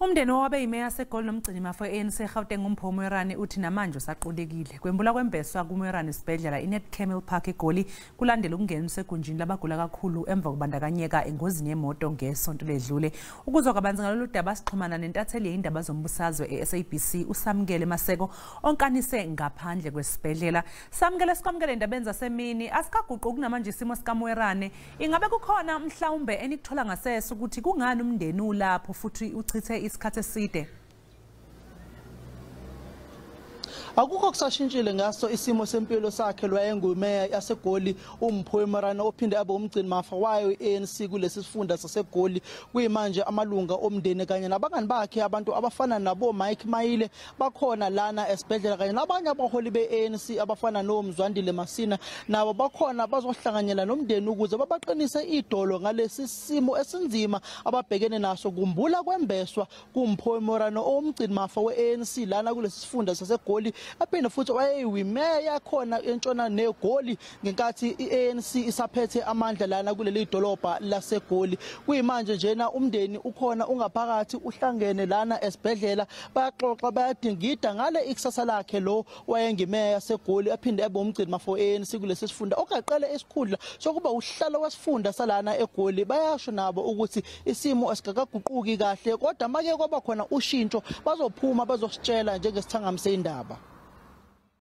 Umndeni owabe imeya yaseGoli nomgcinimafa we-ANC eGauteng uMpho Moerane uthi namanje usaqulekile. Kwembula kwembeswa kuMoerane esibhedlela iNetcare Milpark eGoli kulandela ukungeniswa egunjini labagula kakhulu emva kokubandakanyeka engozini yemoto ngesonto ledlule. Ukuzwa kabanzi ngalolu daba sixhumana nentatheli yezindaba zombusazwe e-SABC uSamkele Maseko onkanise ngaphandle kwesibhedlela. Samkele, sikwamukele endabeni zasemini. Asikaguquki namanje isimo sikaMoerane. Ingabe kukhona mhlawumbe enikuthola ngasese ukuthi kungani umndeni ulapho futhi uchithe isikhathi eside? Akukho kusashintshile ngaso isimo sempilo sakhe lwayengumeya yaseGoli uMpho Moerane ophinde abe umgcinimafa wayo i-ANC kulesi sifunda saseGoli. Kuyimanje amalunga omndeni kanye nabangani bakhe abantu abafana nabo Mike Maile bakhona lana esibhedlela kanye nabanye abaholi be-ANC abafana noMzwandile Masina nabo bakhona bazohlanganyela nomndeni ukuze babaqinise idolo ngalesi simo esinzima ababhekene naso. Kumbula kwembeswa kuMpho Moerane owumgcinimafa we-ANC lana kulesi sifunda saseGoli, aphinde futhi wayeyimeya khona entshona neGoli ngenkathi i-ANC isaphethe amandla lana kuleli dolobha laseGoli. Kuyimanje njena umndeni ukhona ungaphakathi uhlangene lana esibhedlela, bayaxoxa bayadingida ngale ikusasa lakhe lo wayengimeya yaseGoli aphinde abe umgcinimafa we-ANC kulesi sifunda okaqala esikhundla sokuba uhlalo wesifunda salana eGoli. Bayasho nabo ukuthi isimo asikakaguquki kahle, kodwa make kwaba khona ushintsho bazophuma bazositshela njengesithangami sendaba.